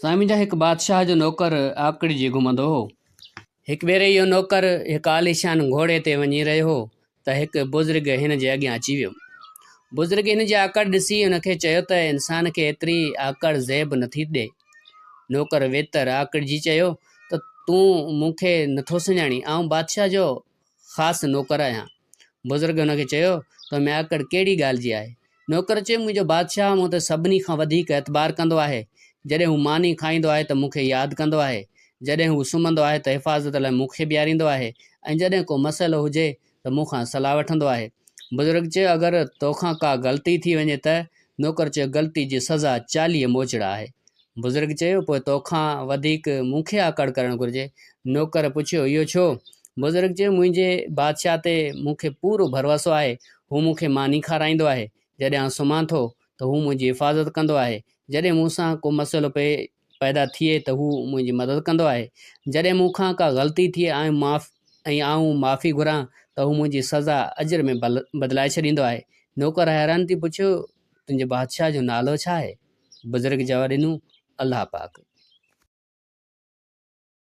سائين جا هڪ بادشاهه جو نوڪر آڪڙجي گهمندو هو. هڪ ڀيري اهو نوڪر هڪ عاليشان گهوڙي تي وڃي رهيو هو ته هڪ بزرگ هن جي اڳيان اچي ويو. بزرگ هن جي آڪڙ ڏسي هن کي چيو ته انسان کي ايتري آڪڙ زيب نٿي ڏئي. نوڪر ويتر آڪڙجي چيو ته تون مون کي نٿو سڃاڻين، آئون بادشاهه جو خاص نوڪر آهيان. بزرگ هن کي چيو، تو ۾ آڪڙ ڪهڙي ڳالهه جي آهي؟ نوڪر چيو، منهنجو بادشاهه مون تي سڀني کان وڌيڪ اعتبار ڪندو آهي. جڏهن هو ماني کائيندو آهي ته مون کي ياد ڪندو آهي. جڏهن هو سمهندو آهي ته حفاظت لاء مون کي بيهاريندو آهي ۽ جڏهن ڪو مسئلو هجي ته مون کان صلاح وٺندو آهي. بزرگ چيو، اگر توکان ڪا غلطي ٿي وڃي ته؟ نوڪر چيو، غلطي جي سزا 40 موچڙا آهي. بزرگ چيو، پوء توکان وڌيڪ مون کي آڪڙ ڪرڻ گهرجي. نوڪر پڇيو، اهو ڇو؟ بزرگ چيو، منهنجي بادشاهه تي مون کي پورو ڀروسو آهي. هو مون کي ماني کارائيندو آهي. جڏهن آئون سمهان ٿو ته هو منهنجي حفاظت ڪندو آهي. جڏهن مون سان ڪو مسئلو پيدا ٿئي ته هو منهنجي مدد ڪندو آهي. جڏهن مون کان ڪا غلطي ٿئي ۽ آئون معافي گهران ته هو منهنجي سزا اجر ۾ بدلائي ڇڏيندو آهي. نوڪر حيران ٿي پڇيو، تنهنجي بادشاهه جو نالو ڇا آهي؟ بزرگ جواب ڏنو، الله پاڪ.